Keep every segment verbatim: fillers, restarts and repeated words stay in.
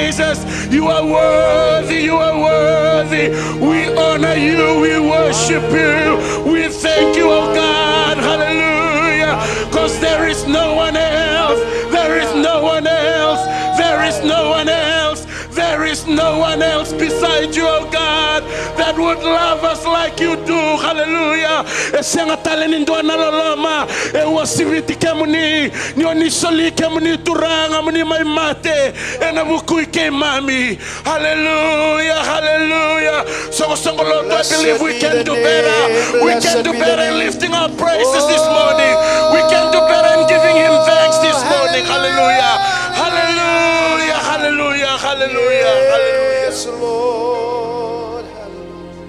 Jesus, you are worthy, you are worthy. We honor you, we worship you. We thank you, oh God, hallelujah. Because there is no one else, there is no one else, there is no one else, there is no one else beside you, oh God, that would love us like you do, hallelujah. E sega tale ni dua na loloma e uasiviti kemuni, ni oni soli kemuni Turaga mo ni mai mate ena vuku i keimami. Hallelujah, hallelujah. Soqosoqo lotu, I believe we can do better. We can do better in lifting our praises this morning. We can do better in giving him thanks this morning. Hallelujah, hallelujah, hallelujah, hallelujah, hallelujah. Yes, Lord. Hallelujah.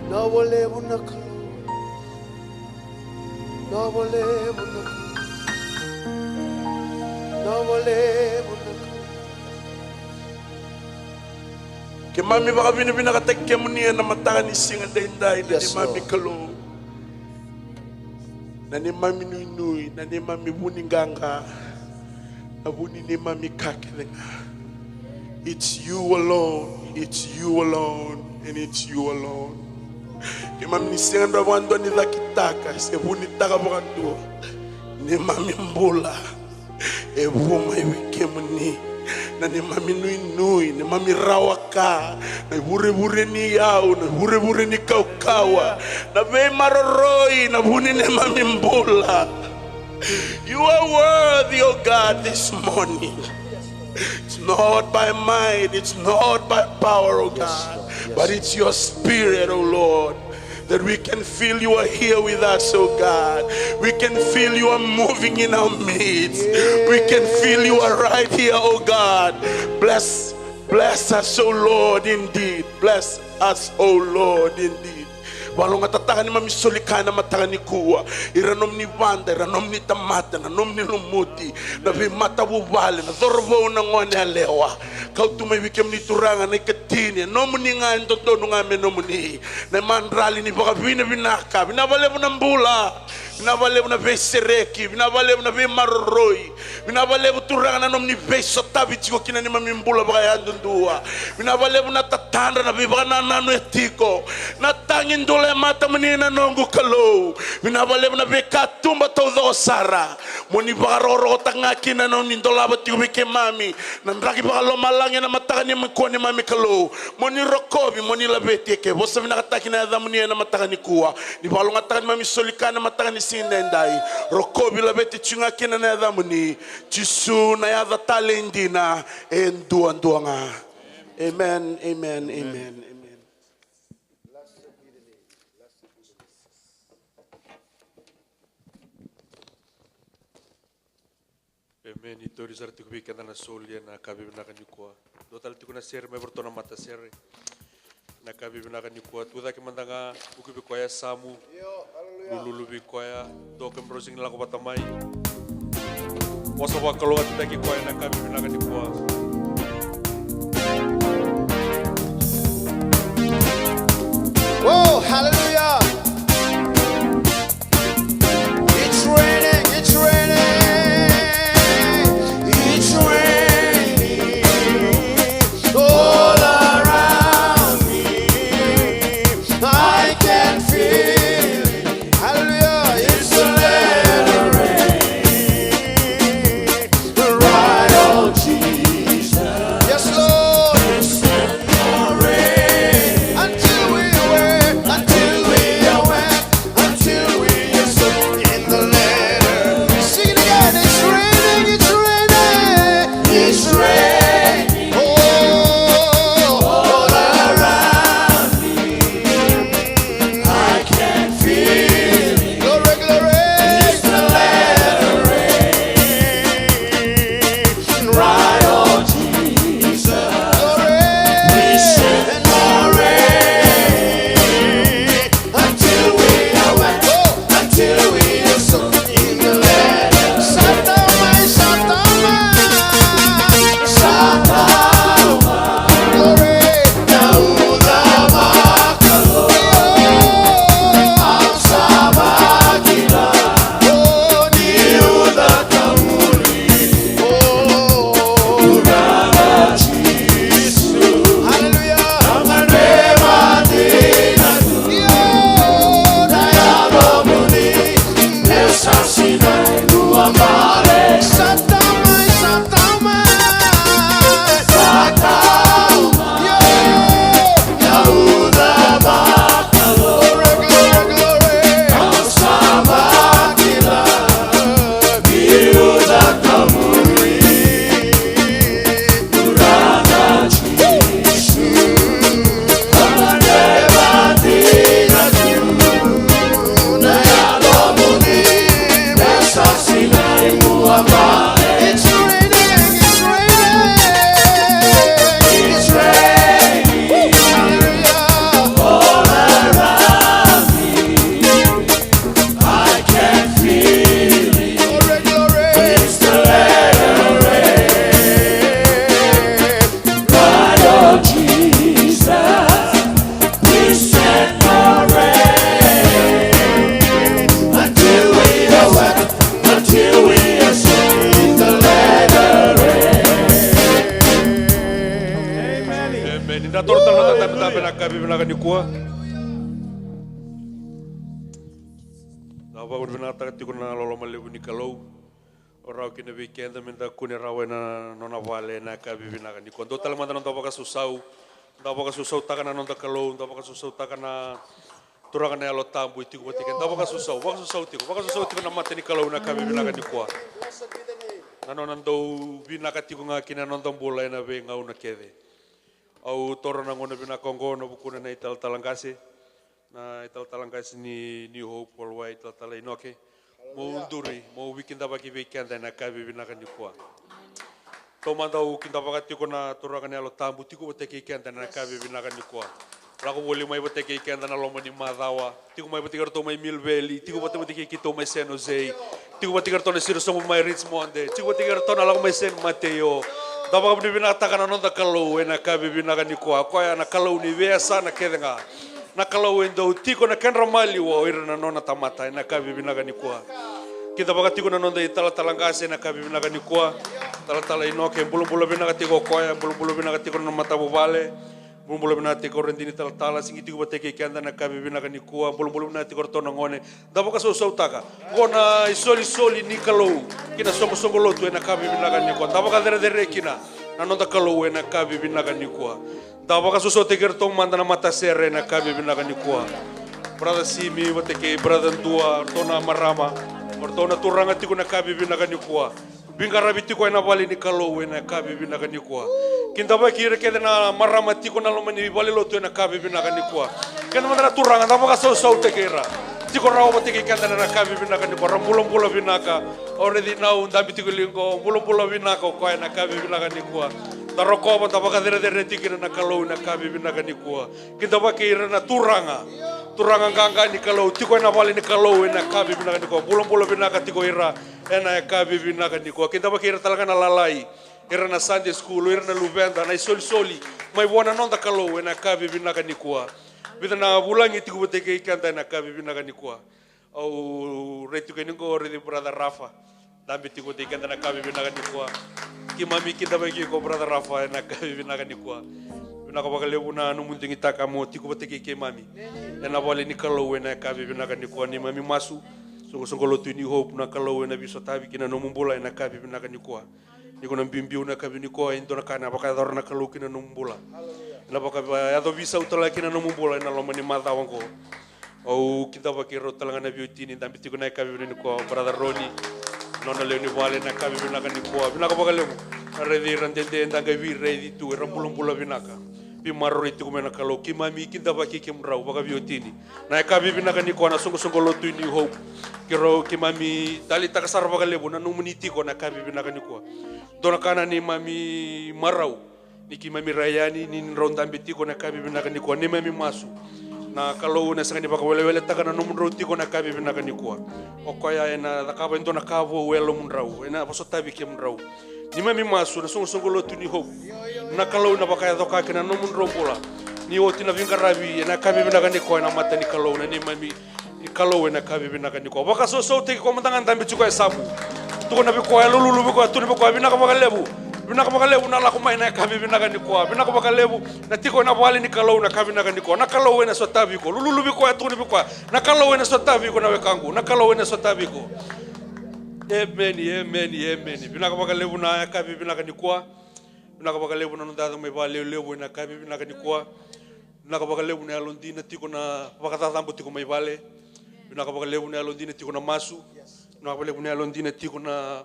Nova levu na Kalou. Nova levu na Kalou. Nova levu na Kalou. Keimami vakavinavinakataki kemuni ena mataka ni siga daidai, na neimami Kalou. Na neimami nuinui, na neimami vuni qaqa, na vuni neimami ka kece ga. It's you alone, it's you alone, and it's you alone. Keimami ni sega ni rawa vakadua ni cakitaka se vunitaka vakadua neimami bula. E vu mai vei kemuni na neimami nuinui, neimami rawa ka, na ivurevure ni yau, na ivurevure ni kaukaua, na veimaroroi, na vu ni neimami bula. You are worthy, oh God, this morning. It's not by might, it's not by power, oh God, but it's your spirit, oh Lord, that we can feel you are here with us, oh God. We can feel you are moving in our midst. We can feel you are right here, oh God. Bless, bless us, oh Lord, indeed. Bless us, oh Lord, indeed. Vakalougatataka neimami soli ka ena mataka nikua. Ira nomuni vada, ira nomuni tamata, na nomuni lumuti, na veimatavuvale, na cauravou, na gone yalewa. Kau tu mai vei kemuni Turaga na ikatini, e nomuni ga, e dodonu ga me nomuni. Na imadrali ni vakavinavinaka, vinaka vakalevu na bula, vinaka vakalevu na veisereki, vinaka vakalevu na veimaroroi, vinaka vakalevu Turaga na nomuni veisotavi tiko kina neimami bula vakayadudua. Vinaka vakalevu na tatadra, na veivakanananu e tiko, na tagi dula e matamuni na noqu Kalou. Vinaka vakalevu na veikatuba taucoko sara mo ni vakarokorokotaka ga kina na nomuni dolava tiko vei keimami na draki vakalomalagi ena mataka nikua neimami Kalou. Mo ni rokovi, mo ni laveti, e ke vosa vinakataki na yacamuni ena mataka nikua. Ni vakalougatataka neimami soli ka ena mataka ni siga edaidai. Rokovi, laveti tiko ga kina na yacamuni. Jisu na yaca talei dina e duadua ga. Amen, amen, amen, amen. Emeni. Tauri sara tiko vei keda na soli ena yakavi vinaka nikua. Dua tale tiko na sere mai vei iratou na matasere ena yakavi vinaka nikua. Tu cake mada ga, vuki vei koya e yasamu. Io, haleluya. Lululu vei koya. Dua ko kemudrau sega ni lako vata mai, vosa vakalougatataki koya ena yakavi vinaka nikua. Oh, hallelujah. It's raining, it's raining, it's raining all around me. I can feel it. Hallelujah. It's a little rain. Right on, Jesus. Yes, Lord. Until we wait, until we Kua. Da vakavinavinakataka tiko na loloma levu ni Kalou. O rawa kina vei keda me da kune rawa ena nona vale ena yakavi vinaka nikua. Dou tale mada na noda vakasausau. Da vakasausau taka na noda Kalou, da vakasausau taka na Turaga na Yalo Tabu e tiko vata kei keda. Da vakasausau, vakasausau tiko, vakasausau tiko na mata ni Kalou ena yakavi vinaka nikua. Na nona dau vinaka tiko ga kina noda bula ena veigauna kece. Au taura na gauna vinaka oqo na vukuna na italatala qase, na italatala qase ni New Hope Worldwide, italatala Inoke. Mo duri, mo vikidavaki vei keda ena yakavi vinaka nikua. Taumada au kidavaka tiko na Turaga na Yalo Tabu tiko vata kei keda ena yakavi vinaka nikua. Lako voli mai vata kei keda na loma ni macawa. Tiko mai vata kei ratou mai Mill Valley, tiko vata vata kei keitou mai San Jose. Tiko vata kei ratou na siro sobu mai Richmond, tiko vata kei ratou na lako mai San Mateo. Da vakavinavinakataka na noda Kalou ena yakavi vinaka nikua. Koya na Kalou ni veiyasana kece ga. Na Kalou e dau tiko na kedra maliwa o ira na nona tamata ena yakavi vinaka nikua. Kidavaka tiko na noda italatala qase ena yakavi vinaka nikua. Talatala Inoke, bulabula vinaka tiko o koya, bulabula vinaka tiko na matavuvale. Bulabula vinaka tiko o radini talatala, sigi tiko vata kei keda ena yakavi vinaka nikua. Bulabula vinaka tiko o ratou na gone. Da vakasausautaka. Qo na isolisoli ni Kalou ki na soqosoqo lotu ena yakavi vinaka nikua. Da vakacerecerei kina na noda Kalou ena yakavi vinaka nikua. Da vakasausautaki iratou mada na matasere ena yakavi vinaka nikua. Brother Simi vata kei brother Dua, o ratou na marama, o ratou na turaga tiko ena yakavi vinaka nikua. Veiqaravi tiko ena vale ni Kalou ena yakavi vinaka nikua. Kidavaki ira kece na marama tiko ena loma ni valelotu ena yakavi vinaka nikua. Keda mada na turaga, da vakasausautaki ira. Tiko rawa vata kei keda ena yakavi vinaka nikua. Ra bulabula vinaka. O raici nau dabe tiko e liu qo, bulabula vinaka o koya ena yakavi vinaka nikua. Da rokova, da vakacerecerei tiko kina na Kalou ena yakavi vinaka nikua. Kidavaki ira na turaga. Turaga qaqa ni Kalou, tiko ena vale ni Kalou ena yakavi vinaka nikua. Bulabula vinaka tiko ira ena yakavi vinaka nikua. Kidavaki ira tale ga na lalai, ira na Sunday school, ira na luveda, na isolisoli mai vua na noda Kalou ena yakavi vinaka nikua. Vica na vulagi tiko vata kei keda ena yakavi vinaka nikua. Au raici tiko yani qo, raici brother Rafa. Dabe tiko vata kei keda ena yakavi vinaka nikua. Keimami kidavaki iko brother Rafa ena yakavi vinaka nikua. Vinaka vakalevu na nomu digitaka mo tiko vata kei keimami ena vale ni Kalou ena yakavi vinaka nikua. Neimami masu, soqosoqo lotu New Hope, na Kalou ena veisotavi ki na nomu bula ena yakavi vinaka nikua. Ni ko na biubiu ena yakavi nikua, e dua na ka ena vakayacora na Kalou ki na nomu bula. Ena vakayaco veisau tale ga ki na nomu bula ena loma ni macawa oqo. Au kidavaki rau tale ga na veiwatini dabe tiko ena yakavi vinaka nikua, brother Roni, nona lewe ni vale ena yakavi vinaka nikua. Vinaka vakalevu. Raici ira dede, da qai veiraici tu, era bulabula vinaka. Veimaroroi tiko mai na Kalou. Keimami kidavaki kemudrau vakaveiwatini ena yakavi vinaka nikua, na soqosoqo lotu New Hope. Keirau, keimami taleitaka sara vakalevu na nomuni tiko ena yakavi vinaka nikua. Dua na ka na neimami marau ni keimami rai yani, ni drau dabe tiko ena yakavi vinaka nikua. Neimami masu, na Kalou ena sega ni vakaweleweletaka na nomudrau tiko ena yakavi vinaka nikua. O koya ena cakava e dua na ka vou e yalomudrau, ena vakasotavi kemudrau. Neimami masu, na soqosoqo lotu New Hope, na Kalou ena vakayaco ka ki na nomudrau bula. Ni oti na veiqaravi ena yakavi vinaka nikua ena mata ni Kalou, na neimami ni Kalou ena yakavi vinaka nikua. Vakasausautaki koya mada ga dabe tiko e yasamu. Tukuna vei koya, lululu vei koya, tukuna vei koya, vinaka vakalevu. Vinaka vakalevu na lako mai ena yakavi vinaka nikua. Vinaka vakalevu na tiko ena vale ni Kalou ena yakavi vinaka nikua. Na Kalou ena sotavi iko. Lululu vei koya, tukuna vei koya, na Kalou ena sotavi iko na wekaqu. Na Kalou ena sotavi iko. Emeni, emeni, emeni. Vinaka vakalevu na yakavi vinaka nikua. Vinaka vakalevu na noda yaco mai vakalevulevu ena yakavi vinaka nikua. Vinaka vakalevu na yalodina tiko na vakacacabo tiko mai vale. Vinaka vakalevu na yalodina tiko na masu. Vinaka vakalevu na yalodina tiko na,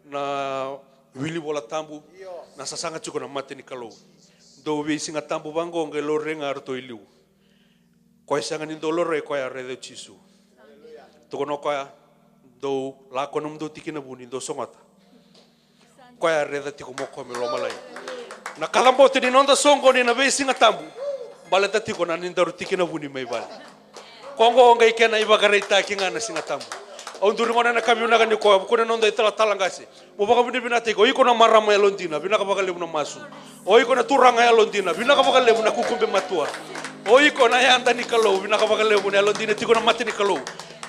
na wili Vola Tabu. Na sasaga tiko na mata ni Kalou. Dou veisiga tabu vaqo qai laurai ga ratou e liu. Koya sega ni dou laurai, koya a raica o Jisu. Tukuna o koya, dou lako nomudou tikina vuni, dou sogota. Koya a raica tiko mo koya mai lomalagi. Na kacabote ni noda soqoni ena veisiga tabu, baleta tiko na ni daru tikina vuni mai vale. Koya oqo qai kena ivakaraitaki ga na Siga Tabu. Au duri gona ena yakavi vinaka nikua, vukuna na noda italatala qase. Mo vakavinavinakataki iko, iko na marama yalodina, vinaka vakalevu na masu. O iko na turaga yalodina, vinaka vakalevu na kukube matua. O iko na yada ni Kalou, vinaka vakalevu na yalodina tiko na mata ni Kalou.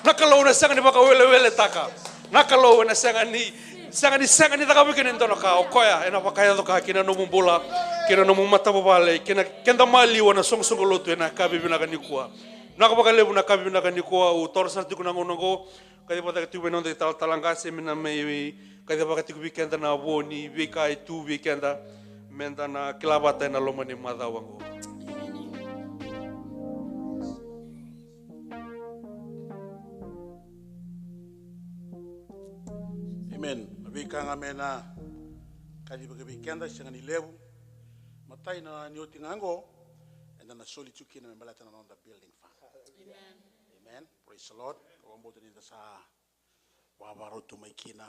Na Kalou na sega ni vakaweleweletaka. Na Kalou ena sega ni, sega ni, sega ni cakava kina e dua na ka. O koya ena vakayaco ka ki na nomu bula. kei na nomu matavuvale, kei na keda maliwa na soqosoqo lotu ena yakavi vinaka nikua. Vinaka vakalevu na yakavi vinaka nikua, au taura sara tiko na gauna oqo, kacivaka tiko mai na noda italatala qase me na mai kacivaka tiko vei keda na vo ni veika e tu vei keda, meda na kila vata ena loma ni macawa oqo. Amen. Na veika ga me na kacivaki vei keda, sega ni levu. Matai na ni oti ga oqo, eda na soli tu kina me baleta na noda building fund. Amen. Amen. Praise the Lord. Au vakabauta ni da sa vavarau tu mai kina.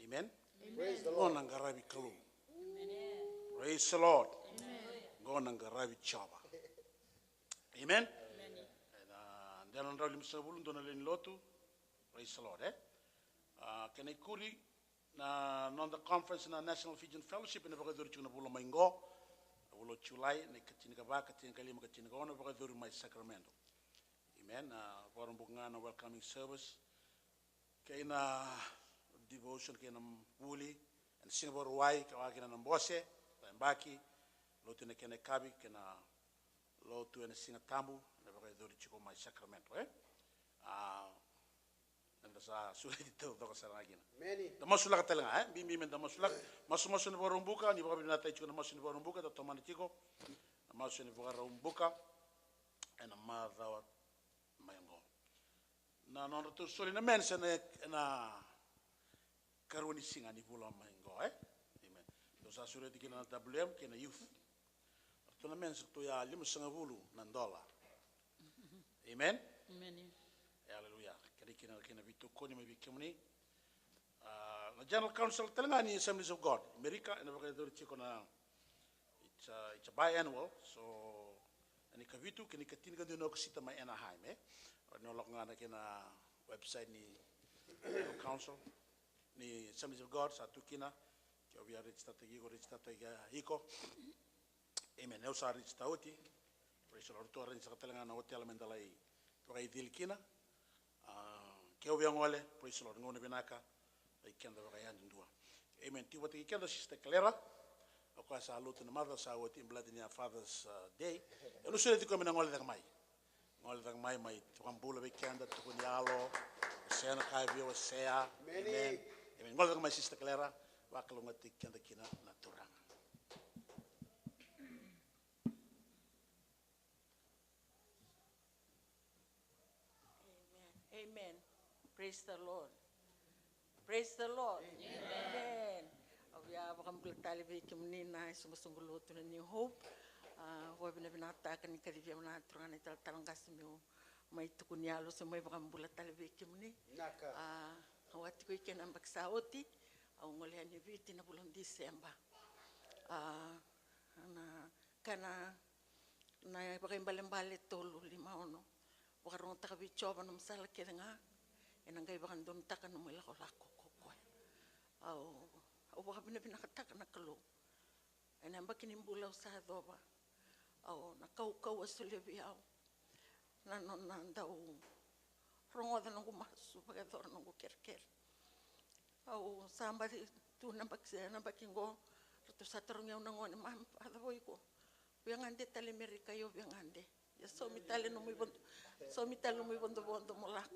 Amen. Praise the Lord. Qo na qaravi Kalou. Praise the Lord. Qo na qaravi Jiova. Amen. Ena dua na drau limasagavulu, dua na lewe ni lotu. Praise the Lord, e? A, kena ikuri, na noda conference na National Fijian Fellowship ena vakayacori tiko na vula mai qo, na vula o Julai, na ikatinikava, katinikalima, katinikaono, vakayacori mai Sacramento. Amen. A, Vakaraubuka ga na welcoming service kei na devotion, kei na vuli ena siga Vakarauwai, ka vaka kina na bose, na yabaki, lotu ena kena yakavi, kei na lotu ena Siga Tabu, ena vakayacori tiko mai Sacramento, e? A, eda sa sureti taucoko sara ga kina. Amen. Da masulaka tale ga, e? Bibi me da masulaka. Masumasu ni Vakaraubuka, ni vakavinavinakataki tiko na masu ni Vakaraubuka, da tomana tiko na masu ni Vakaraubuka ena macawa mai oqo. Na nodratou soli na mensa ena, ena karua ni siga ni vula mai qo, e? Amen. Tou sa sureti kina na W M kei na youth. Ratou na mensa, ratou ya limasagavulu na dola. Amen? Amen. E, aleluya. Kerei kina, kina veitokoni mai vei kemuni. A, na General Council tale ga ni Assemblies of God America, ena vakayacori tiko na, it's a, it's a biannual, so, ena ikavitu kei na ikatinikadua ni Okosita mai Anaheim, e? O ni lako ga na kena website ni General Council ni Assemblies of God, sa tu kina, ke o via register-taki iko, register-taki iko. Amen. Au sa register oti. Praise the Lord. Ratou arrange-taka tale ga na hotel me da lai vakaicili kina. A, ke o via gole, praise the Lord, gauna vinaka vei keda vakayadudua. Amen. Tiko vata kei keda Sister Kalera, o koya sa lotu na macawa sa oti, baleta ni a Father's, uh, Day. Au na sureti koya me na gole cake mai. Gole cake mai, mai vakabula vei keda, tukuni yalo, wasea na ka e via wasea. Amen. Amen. Amen. Gole cake mai Sister Kalera, vakalougatataki keda kina na Turaga. Amen. Amen. Praise the Lord. Praise the Lord. Amen. Amen. Au via vakabula tale vei kemuni na isoqosoqo lotu na New Hope. A, vakavinavinakataka ni kacivi au na turaga na italatala qase meu mai tukuni yalo se mai vakabula tale vei kemuni. Vinaka. A, au a tiko i ke na yabaki sa oti, au gole yani Viti na vula o Diseba. A, na, ka na, na vakaibalebale tolu lima ono. Vakarogotaka vei Jiova nomu sala kece ga, ena qai vakadonutaka nomu ilakolako ko koya. Au, au vakavinavinakataka na Kalou ena yabaki ni bula au sa yacova. Au, na kaukauwa e solia vei au, na nona dau rogoca noqu masu, vakayacora noqu kerekere. Au sa baci tu na yabaki, na yabaki qo, ratou sa tarogi au na gone, mami, vakacava o iko? Via gade tale Amerika? Io, via gade. Ia saumi tale nomu ivodo, saumi tale nomu ivodovodo mo lako.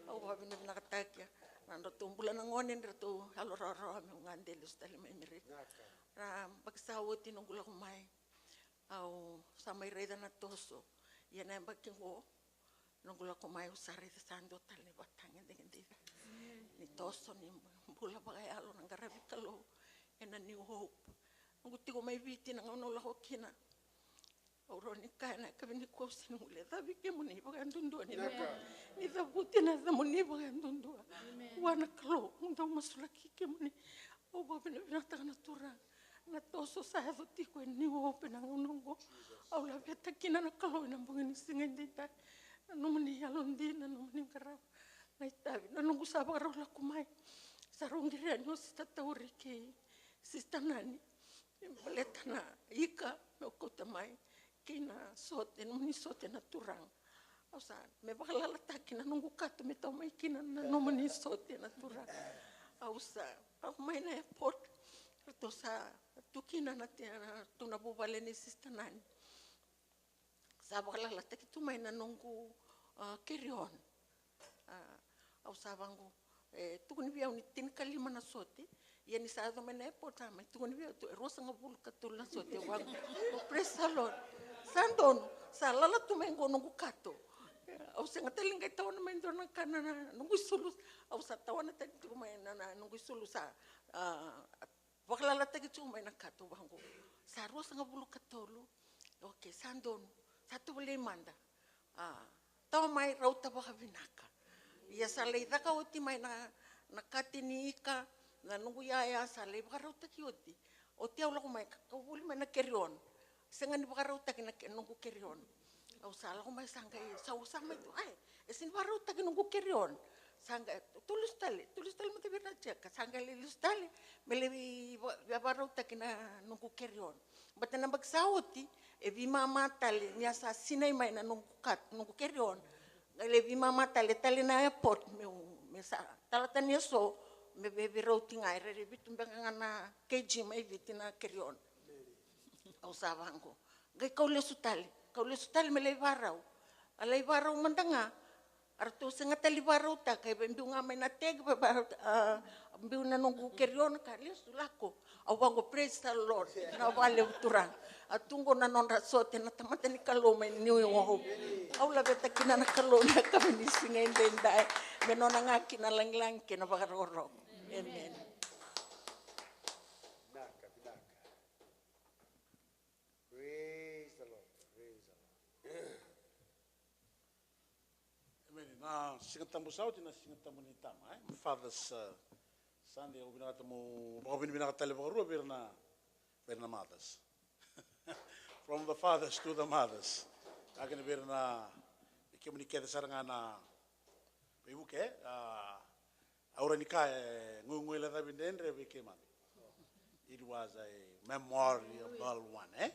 Au vakavinavinakataka na nodratou bula na gone, ni ratou yalo rawarawa meu gade lesu tale mai Amerika. Na yabaki sa oti noqu lako mai, au sa mai raica na toso. Ia na yabaki qo, noqu lako mai au sa raica sa dua tale na ivakatagedegede ca. Ni toso ni bula vakayalo na qaravi Kalou ena New Hope. Noqu tiko mai Viti na gauna au lako kina, au rawa ni kaya na yakavi nikua au sega ni guilecavi kemuni vakayadudua ni, ni cavuti na yacamuni vakayadudua. Vua na Kalou, au dau masulaki kemuni. Au vakavinavinakataka na Turaga. Na toso sa yaco tiko e New Hope ena gauna oqo. Au laveta kina na Kalou ena bogi ni siga edaidai. Na nomuni yalodina, na nomuni qarava na itavi. Na noqu sa vakarau lako mai, sa rau qiri yani o Sista Tauri kei Sista Nani. Baleta na ika meu kauta mai kei na sote, nomuni sote na Turaga. Au sa, me vakalalataki na noqu kato me tau mai kina na nomuni sote na Turaga. Au sa, au mai na airport. Ratou sa tu kina na te-, na, tu na vuvale ni Sister Nani. Sa vakalalataki tu mai na noqu, a, carry on. A, au sa vaqo, e tukuni vei au ni tinikalima na sote. Ia ni sa yaco mai na airport, sa mai tukuni vei au tu, e ruasagavulu ka tolu na sote. Au vaqo, oh, praise the Lord. Sa donu, sa lala tu mai qo noqu kato. Au sega tale ni qai tawana mai dua na ka na, na noqu isulu. Au sa tawana tani tu mai na, na noqu isulu sa, a, vakalalataki tu mai na kato vaqo. Sa ruasagavulu ka tolu. Okay, sa donu. Sa tovolei mada. A, tawa mai, rauta vakavinaka. Ia sa lai caka oti mai na, na kati ni ika, na noqu yaya sa lai vakarautaki oti. Oti au lako mai ka, kau voli mai na carry on. Sega ni vakarautaki na ke-, noqu carry on. Au sa lako mai sa qai, sa, sa mai tu. Ai, e sega ni vakarautaki noqu carry on. Sa qai, tou lesu tale, tou lesu tale mada vei ira na jeka. Sa qai lai lesu tale, me lai vei, va-, vakarautaki na noqu carry on. Baleta na yabaki sa oti, e veimama tale, ni a sa sinai mai na noqu kat-, noqu carry on. Qai lai veimama tale, tale na airport, meu, me sa, tala tani eso, me vei, veirauti ga, e rairai vitu beka ga na kg mai Viti na carry on. Au sa vaqo. Qai kau lesu tale. Kau lesu tale me lai varau. A lai varau mada ga. A ratou sega tale ni varautaka, e vei biu ga mai na teki, vei varau, a, biu na noqu carry on ka lesu lako. Au vaqo, praise the Lord. Na vale Turaga. A tu qo na nodra sote na tamata ni Kalou mai New York. Au laveta kina na Kalou na yakavi ni siga edaidai. Me nona ga kina lagilagi kei na vakarokoroko. Amen. Vinaka, vinaka. Praise the Lord. Praise the Lord. Amen. Na Siga Tabu sa oti na Siga Tabu ni tama, e? Father's, uh, Sunday, au vinakata meu vakavinavinaka tale vakarua vei ira na, vei ira na mothers. From the fathers to the mothers. Ka kena vei ira na, vei kemuni kece sara ga na veivuke, e? A, Au rawa ni kaya e guiguilecavi dredre vei keimami. It was a memorable one, e?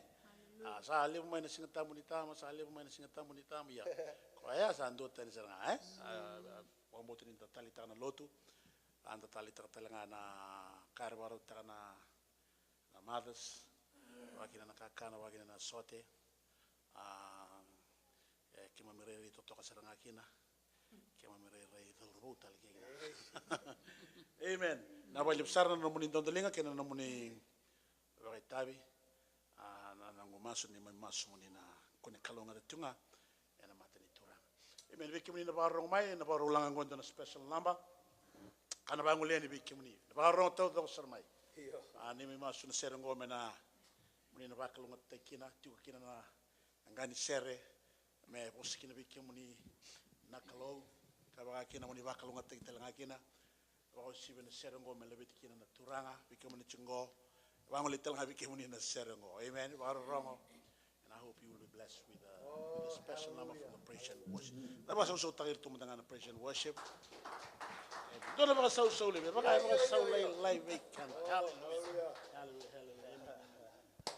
A, sa levu mai na Siga Tabu ni tama, sa levu mai na Siga Tabu ni tama, ia. Koya sa duatani sara ga, e? A, a, vakabauta ni da taleitaka na lotu, a, da taleitaka tale ga na ka era vakarautaka na, na mothers, vakakina na kakana, vakakina na sote. A, e, keimami rairai totoka sara ga kina. Keimami rairai cauravou tale kei kina. Amen. Na vakalevu sara na nomuni dodoliga kei na nomuni vakaitavi. A, na, na noqu masu ni mai masu muni na kune kalougata tu ga ena mata ni Turaga. Amen. Vei kemuni na vakarorogo mai, na vakarau laga qo dua na special number. Ka na vagolea ni vei kemuni na vakarorogo taucoko sara mai. Io. A, ni mai masu na sere qo me na, muni na vakalougatataki kina, tiko kina na na qa ni sere me vosa kina vei kemuni na Kalou, ka vaka kina mo ni vakalougatataki tale ga kina. Vakauasivi na sere oqo me laveti kina na Turaga vei kemuni tiko oqo. Vagolei tale ga vei kemuni na sere oqo. Amen. Vakarorogo. And I hope you will be blessed with a, with a special number from the praise and worship. Na vakasausautaka iratou mada ga na praise and worship. Amen. Dua na vakasausau laivi, vaka, vakasausau lai, lai vei keda. Hallelujah. Hallelujah. Hallelujah. Amen.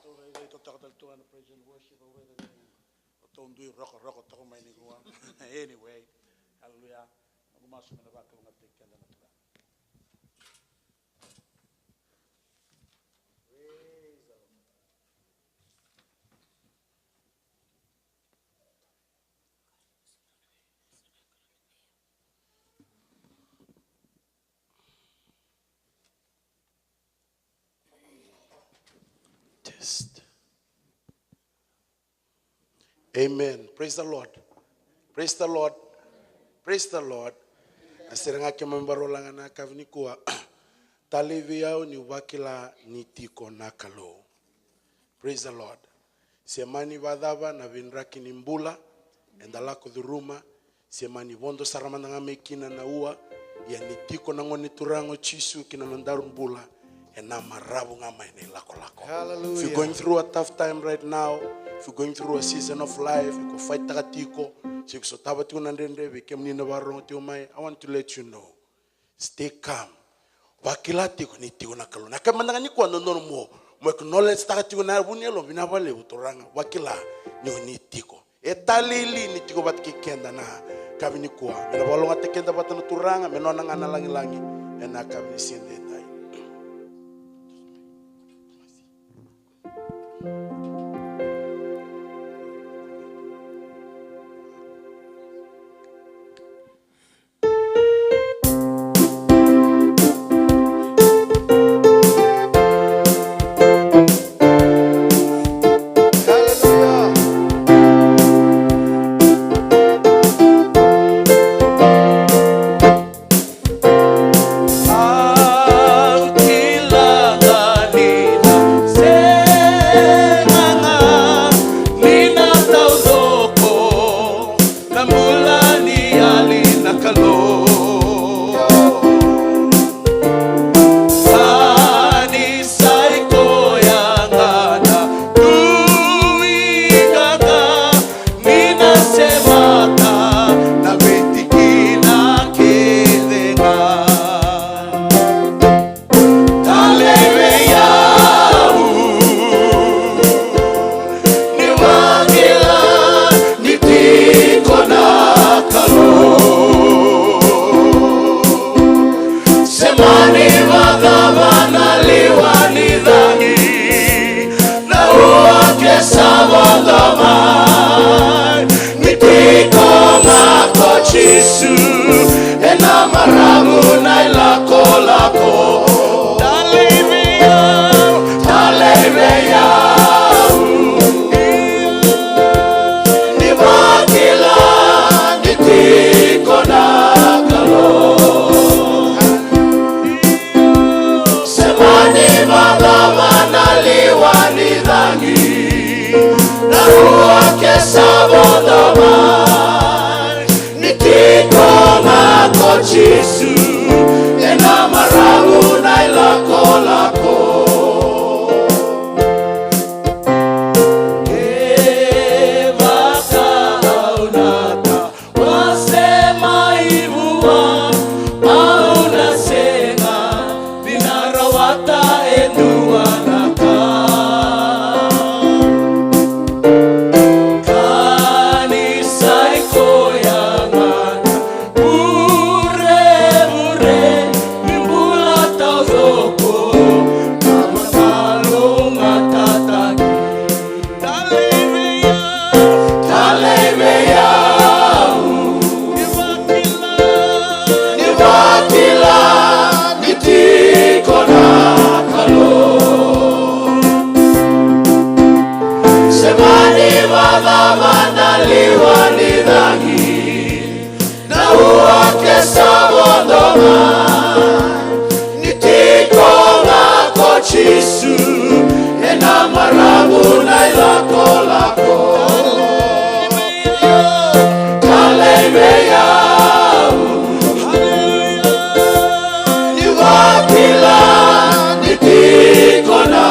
Tou rairai totoka tale tu ga na praise and worship. Au raica ni ratou dui rokoroko toka mai nikua. Anyway, hallelujah. Noqu masu me na vakalougatataki keda na Turaga. Test. Amen. Praise the Lord. Praise the Lord. Praise the Lord. Na sere ga keimami vakarau laga na yakavi nikua. Talei vei au niu vakila ni tiko na Kalou. Praise the Lord. Se mani vakacava na veidraki ni bula eda lako curuma, se mani vodo sara mada ga mai kina na ua, ia ni tiko na Gone Turaga o Jisu ki na nodaru bula, ena marau ga mai na ilakolako. Hallelujah. If you're going through a tough time right now, if you're going through a season of life, iko faitaka tiko, se iko sotava tiko na dredre, vei kemuni na vakarorogo tiko mai, I want to let you know. Stay calm. Vakila tiko ni tiko na Kalou. Na ka mada ga nikua dodonu mo, mo acknowledge taka tiko na vu ni yalo, vinaka vakalevu Turaga, vakila ni o ni tiko. E talei li ni tiko vata kei keda na yakavi nikua. Me na vakalougatataki keda vata na Turaga, me nona ga na lagilagi ena yakavi ni siga edaidai. Ni vakacava na liwa ni cagi, na ua ke sa vodo mai. Ni tiko ga ko Jisu ena maravu na ilakolako. Talei vei au, talei vei au. Ni vakila ni tiko na Kalou. Se mani vakacava na liwa ni cagi, na ua ke sa vodo mai. Ni tiko ga ko Jisu ena maravu na ilakolako. Kevaka au na ta Wasema i vua, au na sega ni na rawata e dua na ka. Ka ni sa i koya ga na vurevure ni bula taucoko, na makalougatataki. Talei vei au, talei vei au. Ni vakila, ni vakila ni tiko na Kalou. Se mani vakacava na liwa ni cagi, na ua ke sa vodo mai. Ni tiko ga ko Jisu ena maravu na ilakolako. Talei vei au, ni vakila ni tiko na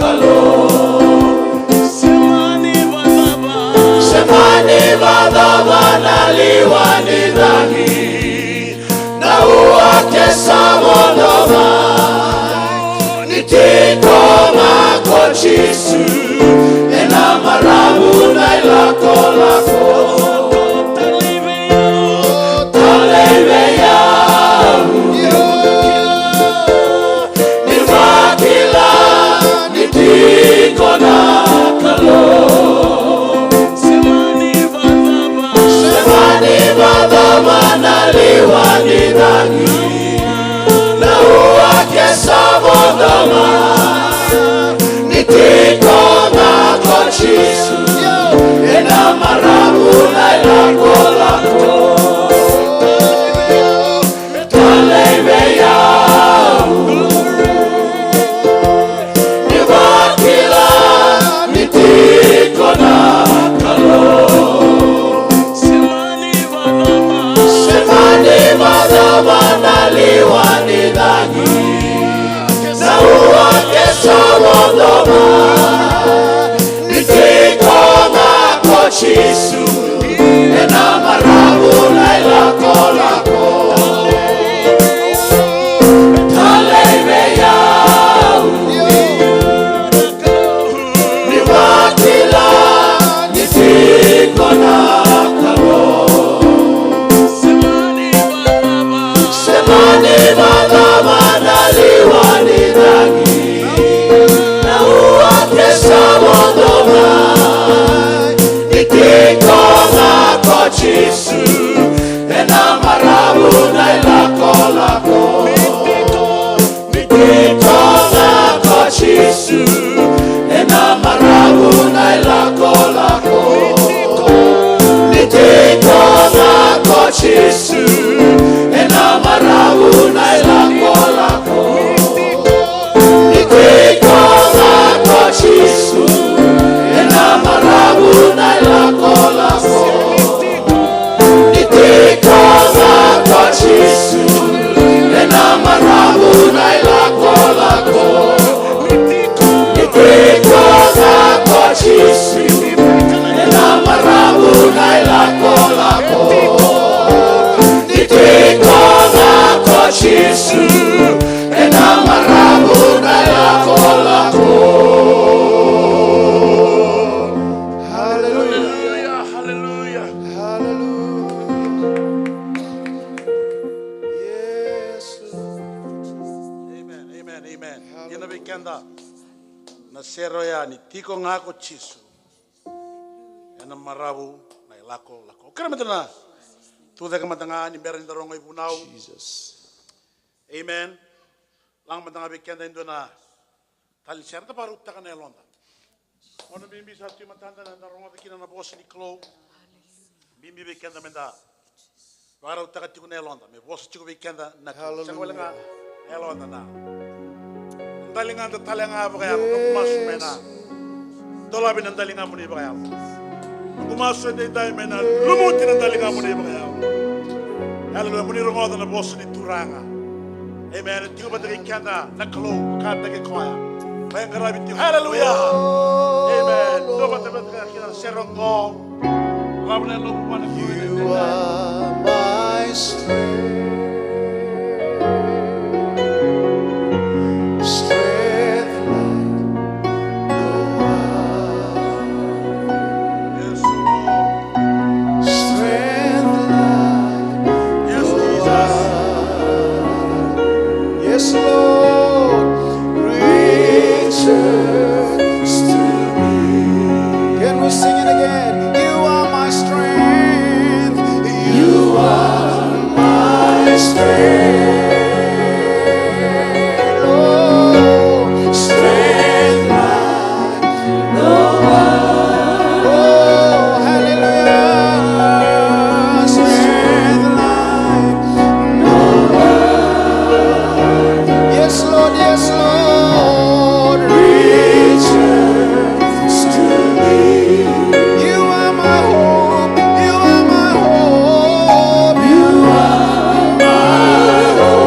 Kalou. Se mani vakacava na liwa ni cagi, na ua ke sa vodo mai. Ni tiko ga ko Jisu ena maravu na ilakolako. Talei vei au, ni vakila ni tiko na Kalou. Se mani vakacava, se mani vakacava na liwa ni cagi, na ua ke sa vodo mai. Ni tiko ga ko Jisu ena maravu na ilakolako. Talei vei au, ni vakila ni tiko na Kalou. Se mani vakacava na liwa ni cagi, na ua ke sa vodo mai. Ni tiko ga ko Jisu ena maravu na ilakolako. Talei vei au, ni vakila ni tiko na Kalou. Se mani vakacava na liwa ni cagi, na ua ke sa vodo mai. Ni tiko ga ko Jisu ena maravu na ilakolako. Ni tiko ga ko Jisu ena maravu na ilakolako. Ni tiko ga ko Jisu ena maravu na ilakolako. Ni tiko ga ko Jisu ena maravu na ilakolako. Ni tiko ga ko Jisu ena maravu na ilakolako. Ni tiko ga ko Jisu ena maravu na ilakolako. Ni tiko ga ko Jisu ena maravu na ilakolako. Haleluya, haleluya, haleluya. Yesu. keda na sere oya ni tiko ga ko Jisu ena maravu na ilakolako. Au kerea meda na tucake mada ga ni bera ni da rogo ivunau. Jesus. Amen. Laga mada ga vei keda e dua na tali sere, da vakarautaka na yaloda. Gauna bibi sa tu e matada, na da rogoca kina na vosa ni Kalou. Bibi vei keda meda vakarautaka tiko na yaloda me vosa tiko vei keda na Kalou. Sega wale ga na yaloda, na daliga da tale ga vakayalo. Noqu masu me na dolavi na daligamuni vakayalo. Noqu masu edaidai me na lumuti na daligamuni vakayalo. Haleluya. Mo ni rogoca na vosa ni Turaga. Amen. Tiko vata kei keda na Kalou, vakataki koya. Vaqaravi tiko. Haleluya. Amen. Tiko vata, vata kei na sere oqo. Lavo na yalomu vua na Kalou. You are my strength, strength like no other. Yes, Lord. Strength like Yes, Jesus. Yes, Lord. Reaches to me. Can we sing it again? You are my strength. You are my strength. Oh, strength like Oh, hallelujah. Strength like no other. Yes, Lord, yes, Lord. Reaches to me. You are my hope. You are my hope. You are my hope.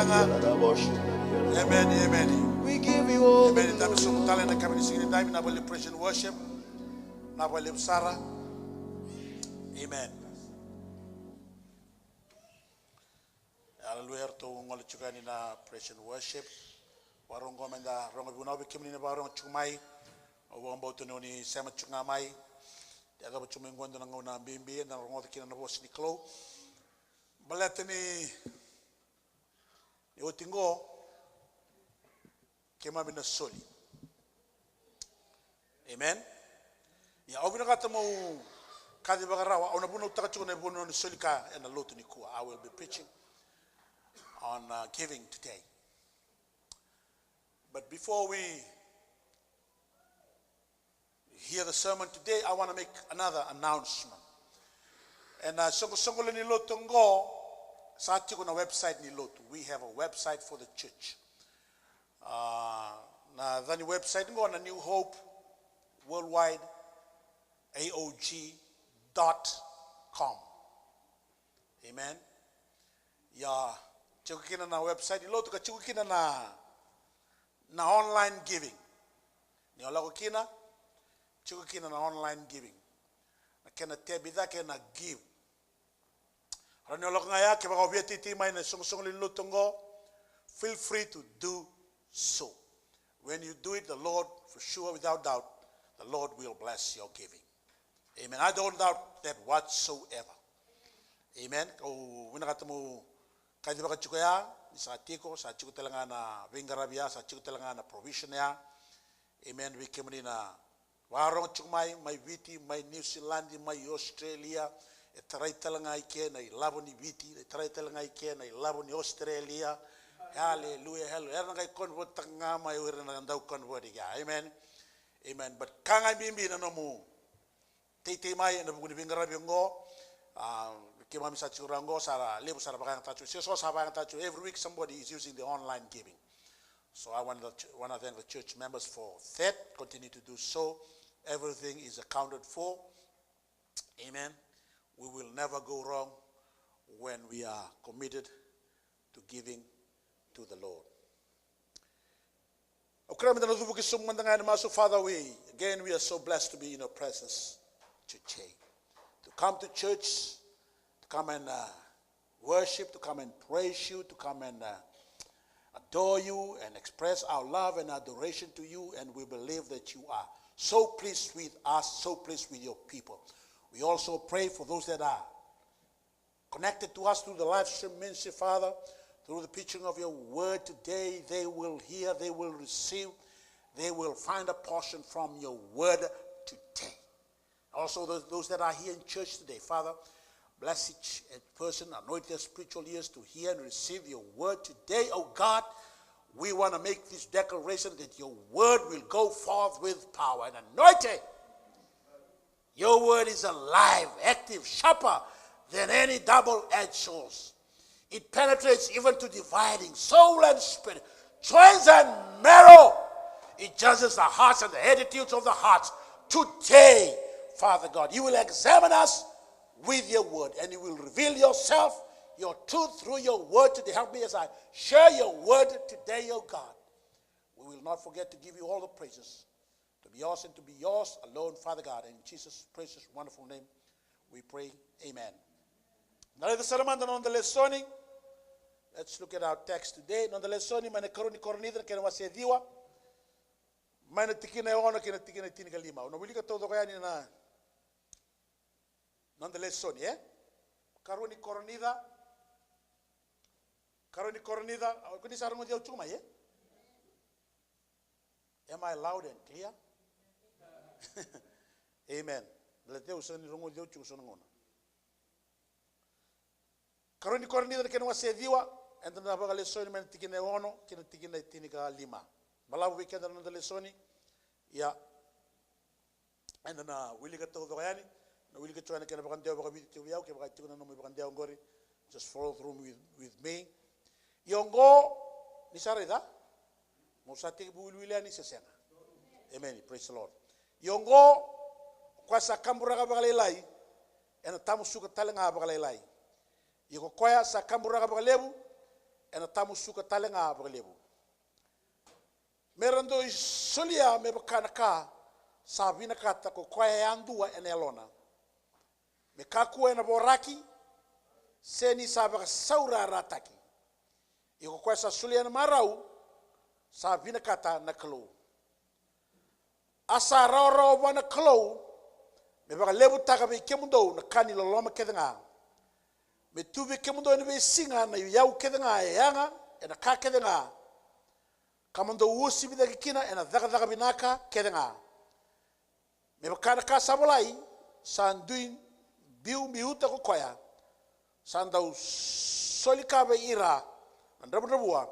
Amen, amen. We give you all the glory. Amen. Dabe sobu tale na yakavi ni siga ni dabe, na vale praise and worship. Na vale sara. Amen. Hallelujah, eratou gole tiko yani na praise and worship. Vakarorogo meda rogo vunau vei kemuni na vakarorogo tiko mai. Au vakabauta ni oni sema tiko ga mai. Yacova tiko mai qo e dua na gauna bibi eda na rogoca kina na vosa ni Kalou. Baleta ni, ni oti qo, keimami na soli. Amen. Ia, au vinakata meu kaci vakarawa, au na vunautaka tiko na vanua ni soli ka ena lotu nikua. I will be preaching on, uh, giving today. But before we hear the sermon today, I want to make another announcement. Ena, uh, soqosoqo lewe ni lotu oqo, sa tiko na website ni lotu. We have a website for the church. Uh, na yaca ni website oqo na New Hope Worldwide A O G dot com. Amen. Ia, tiko kina na website ni lotu ka tiko kina na, na online giving. Ni o lako kina, tiko kina na online giving. Na kena tab e cake na give. Rawa ni o lako ga ya, kevaka o via teitei mai na soqosoqo lewe ni lotu oqo, feel free to do so. When you do it, the Lord, for sure, without doubt, the Lord will bless your giving. Amen. I don't doubt that whatsoever. Amen. Au vinakata meu kaci vaka tiko ya, ni sa tiko, sa tiko tale ga na veiqaravi ya, sa tiko tale ga na provision ya. Amen. Vei kemuni na vakarorogo tiko mai, mai Viti, mai New Zealand, mai Australia, e tarai tale ga i ke na ilavo ni Viti, e tarai tale ga i ke na ilavo ni Australia. Hallelujah, hallelujah. Era na qai convert taka ga mai o ira na dau convert i ke. Amen. Amen. But ka ga e bibi na nomu teitei mai ena vuku ni veiqaravi oqo. Ah, keimami sa tiko ra oqo, sa levu sara vakayagataki. So, so sa vakayagataki. Every week somebody is using the online giving. So I want to, want to thank the church members for that. Continue to do so. Everything is accounted for. Amen. We will never go wrong when we are committed to giving to the Lord. Au kerea meda na cuvuki sobu mada ga ena masu. Father, we, again, we are so blessed to be in your presence today. To come to church, to come and, uh, worship, to come and praise you, to come and, uh, adore you and express our love and adoration to you, and we believe that you are so pleased with us, so pleased with your people. We also pray for those that are connected to us through the live stream ministry, Father, through the preaching of your word today, they will hear, they will receive, they will find a portion from your word today. Also, those, those that are here in church today, Father, bless each person, anoint their spiritual ears to hear and receive your word today, oh God. We want to make this declaration that your word will go forth with power and anointing. Your word is alive, active, sharper than any double-edged sword. It penetrates even to dividing soul and spirit, joints and marrow. It judges the hearts and the attitudes of the hearts. Today, Father God, you will examine us with your word, and you will reveal yourself, your truth through your word today. Help me as I share your word today, oh God. We will not forget to give you all the praises to be yours and to be yours alone, Father God. In Jesus' precious, wonderful name we pray. Amen. Na raica sara mada na noda lesoni. Let's look at our text today. Noda lesoni mai na Karua ni Korinica, na kena wase ciwa, mai na tikina e ono kei na tikina e tinikalima. Au na wilika taucoko yani na noda lesoni, e? Karua ni Korinica. Karua ni Korinica. Au, ko ni sa rogoci au tiko mai, e? Am I loud and clear? Amen. Baleta au sega ni rogoci au tiko so na gauna. Karua ni Korinica na kena wase ciwa, eda na vakalesoni mai na tikina e ono kei na tikina e tinikalima. Balavu vei keda na noda lesoni. Ia, eda na wilika taucoko yani, na wilika tiko yani kei na vakadewa vakaViti tiko vei au, kevaka e tiko na nomu ivakadewa oqori, just follow through with, with me. Ia oqo, ni sa raica? Mo sa tekivu wiliwili yani se sega? Amen. Praise the Lord. Ia oqo, o koya sa kaburaka vakalailai, ena tamusuka tale ga vakalailai. Ia ko koya sa kaburaka vakalevu, ena tamusuka tale ga vakalevu. Me ra dau solia me vaka na ka sa vinakata ko koya yadua ena yalona. Me kakua ena voraki, se ni sa vakasaurarataki. Ia ko koya sa solia na marau, sa vinakata na Kalou. A sa rawarawa vua na Kalou, me vakalevutaka vei kemudou na ka ni loloma kece ga. Me tu vei kemudou ena veisiga na iyau kece ga e yaga, ena ka kece ga. Ka mo dou uasivi cake kina ena cakacaka vinaka kece ga. Me vaka na ka sa volai, sa dui biubiuta ko koya, sa dau soli ka vei ira na dravudravua,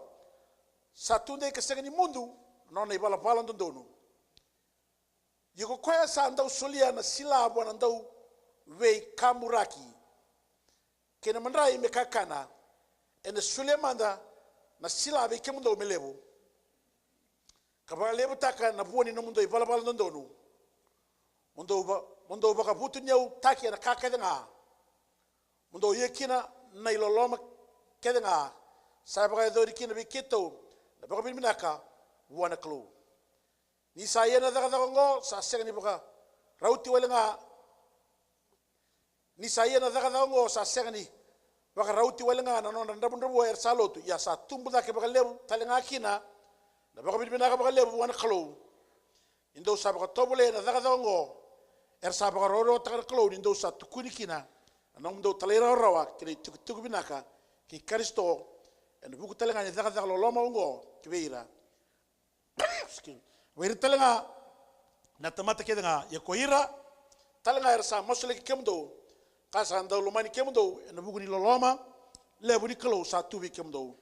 sa tudei ka sega ni mudu na nona ivalavala dodonu. Ia ko koya sa dau solia na sila vua na dauveikaburaki kei na madrai me kakana, ena solia mada na sila vei kemudou me levu, ka vakalevutaka na vua ni nomudou ivalavala dodonu. Mo dou va-, mo dou vakavutuniyautaki ena ka kece ga. Mo dou ia kina na iloloma kece ga. Sa vakayacori kina vei keitou na vakavinavinaka vua na Kalou. Ni sa ia na cakacaka oqo sa sega ni vakarauti wale ga. Ni sa ia na cakacaka oqo sa sega ni vakarauti wale ga na nodra dravudravua era sa lotu, ia sa tubu cake vakalevu tale ga kina na vakavinavinaka vakalevu vua na Kalou. Ni dou sa vakatovolea na cakacaka oqo, era sa vakarokorokotaka na Kalou, ni dou sa tukuni kina na nomudou talairawarawa kei na itukutuku vinaka kei Karisito, ena vuku tale ga ni cakacaka loloma oqo ki vei ira. Excuse me. Vei ira tale ga na tamata kece ga, ia ko ira tale ga era sa masulaki kemudou, ka sa dau lomani kemudou ena vuku ni loloma levu ni Kalou sa tu vei kemudou.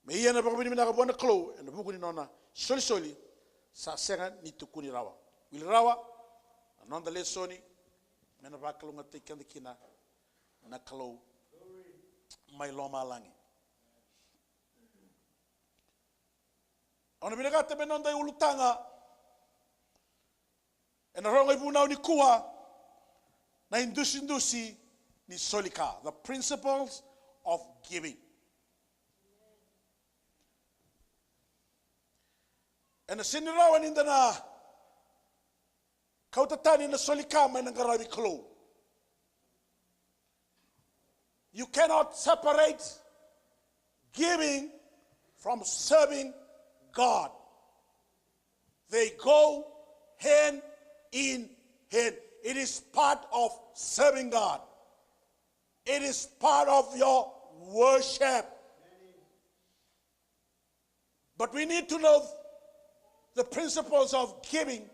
Me ia na vakavinavinaka vua na Kalou ena vuku ni nona solisoli sa sega ni tukuni rawa. Wili rawa na noda lesoni, me na vakalougatataki keda kina na Kalou mai lomalagi. Au na vinakata me noda iulutaga ena rogo ivunau nikua, na idusidusi ni soli ka, the principles of giving. Ena sega ni rawa ni da na kauta tani na soli ka mai na qaravi Kalou. You cannot separate giving from serving God. They go hand in hand. It is part of serving God. It is part of your worship. But we need to know the principles of giving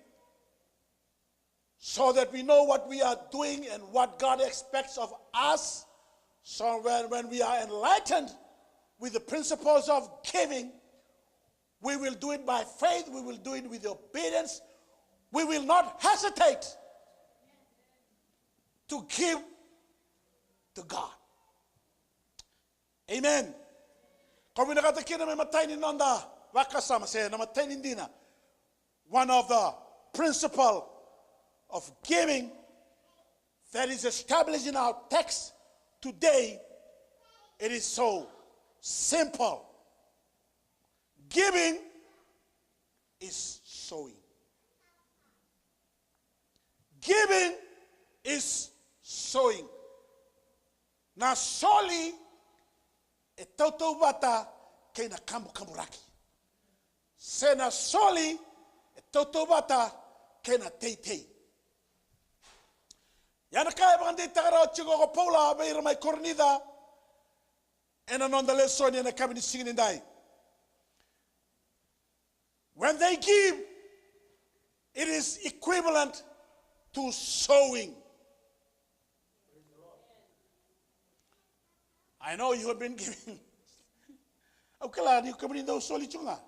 so that we know what we are doing and what God expects of us. So when, when we are enlightened with the principles of giving, we will do it by faith, we will do it with obedience. We will not hesitate to give to God. Amen. Ko vinakata kina me matai ni noda vakasama se na matai ni dina. One of the principle of giving that is established in our text today, it is so simple. Giving is sowing. Giving is sowing. Na soli e tautauvata kei na kabukaburaki. Se na soli e tautauvata kei na teitei. Ia na ka e vakadeitaka rawa tiko ko Paula vei ira mai Korinica ena noda lesoni ena yakavi ni siga nidai. When they give, it is equivalent to sowing. I know you have been giving. Au kila ni kemuni dau soli tu ga.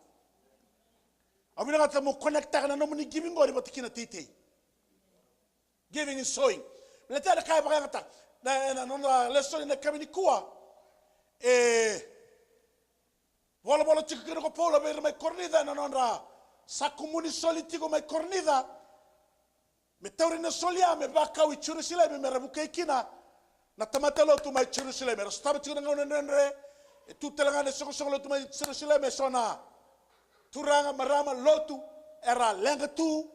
Au vinakata mo connectaka na nomuni giving qori vata kina teitei. Giving is sowing. Baleta na ka e vakayagataka na, na, na nona lesoni na yakavi nikua. E volavola tiko kina ko Paula vei ira mai Korinica na nodra sa kumuni soli tiko mai Korinica. Me tauri na soli ya me vakau i Jerusalemi me ra vukei kina na tamata lotu mai Jerusalemi. Era sotava tiko na gauna dredre. E tu tale ga na isoqosoqo lotu mai Jerusalem, e so na turaga, marama, lotu era leqa tu,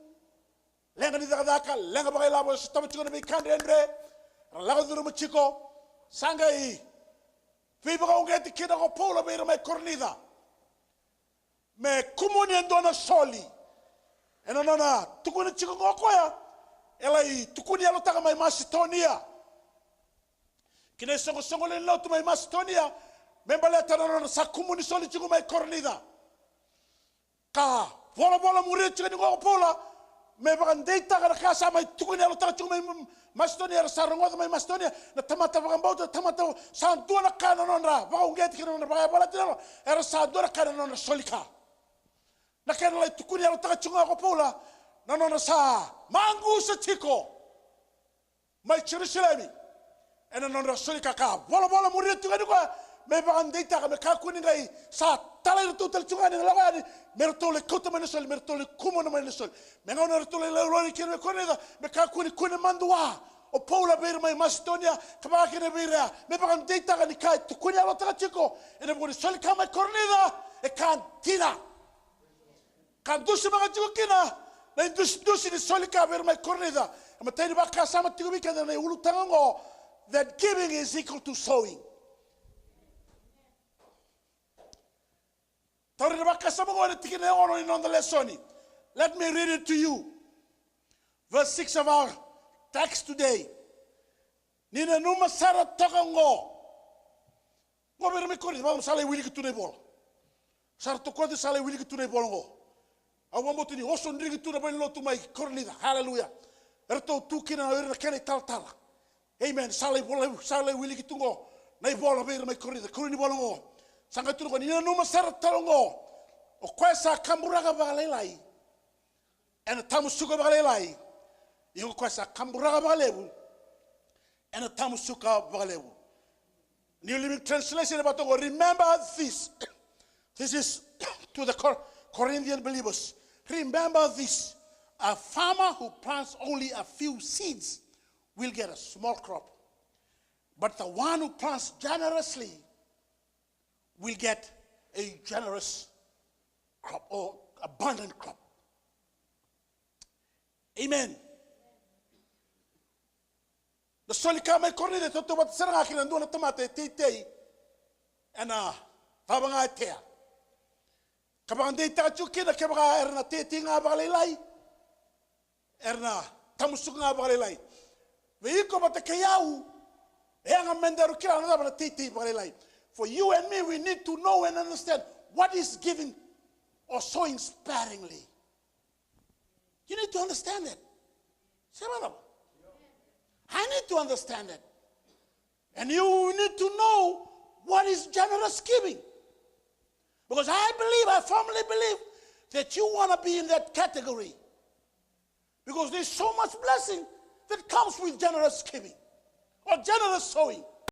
leqa ni cakacaka, leqa vakailavo, e sotava tiko na veika dredre, era lako curuma tiko. Sa qai veivakauqeti kina ko Paula vei ira mai Korinica me kumuni e dua na soli. Ena nona tukuna tiko ga o koya, e lai tukuni yalotaka mai Masitonia ki na isoqosoqo lewe ni lotu mai Masitonia, me baleta na nona sa kumuni soli tiko mai Korinica. Ka volavola muria tiko ni qo ko Paula me vakadeitaka na ka sa mai tukuni yalotaka tiko mai Masitonia. Era sa rogoca mai Masitonia na tamata vakabauta, na tamata, sa dua na ka na nodra vakauqeti kei na nodra vakayavalati na yalo, era sa dua na ka na nodra soli ka. Na kena lai tukuni yalotaka tiko ga ko Paula na nodra sa maqusa tiko mai Jerusalemi. Ena nodra soli ka, ka volavola muria tiko yani koya me vakadeitaka, me kakua ni qai sa tala iratou tale tiko ga ni lako yani, me ratou lai kauta mai na soli, me ratou lai kumuna mai na soli. Me gauna eratou lai laulau kina mai Korinica, me kakua ni kune madua o Paula vei ira mai Masitonia, ka vaka kina vei ira, me vakadeitaka ni ka e tukuni yalotaka tiko ena vuku ni soli ka mai Korinica e ka dina. Ka dusimaka tiko kina na idusidusi ni soli ka vei ira mai Korinica. E matai ni vakasama tiko vei keda na ulutaga oqo, that giving is equal to sowing. Tauri na vakasama oqo ena tikina e ono ni noda lesoni. Let me read it to you. Verse six of our text today. Ni nanuma sara toka oqo. Qo vei ira mai Korinica, sa lai wiliki tu na ivola. Sa ratou koto, sa lai wiliki tu na ivola oqo. Au vakabauta ni oso driki tu na valenilotu mai Korinica. Haleluya. Eratou tu kina o ira na kena italatala. Amen. Sa lai vola, sa lai wiliki tu qo na ivola vei ira mai Korinica. Kori ni vola oqo. Sa qai tukuna qo, ni nanuma sara tale oqo. O koya sa kaburaka vakalailai ena tamusuka vakalailai. Ia ko koya sa kaburaka vakalevu ena tamusuka vakalevu. New Living Translation e vatoqo, remember this. This is to the Cor-, Corinthian believers. Remember this. A farmer who plants only a few seeds will get a small crop. But the one who plants generously will get a generous crop or abundant crop. Amen. Na soli ka mai Korinica e tautauvata sara ga kina dua na tamata e teitei ena cava ga e tea. Ka vakadeitaka tiko kina kevaka era na teitei ga vakalailai, era na tamusuka ga vakalailai. Vei iko vata kei au, e yaga me daru kila na cava na teitei vakalailai. For you and me, we need to know and understand what is giving or sowing sparingly. You need to understand that. Sema cava? I need to understand that. And you need to know what is generous giving. Because I believe, I firmly believe that you want to be in that category. Because there's so much blessing that comes with generous giving or generous sowing.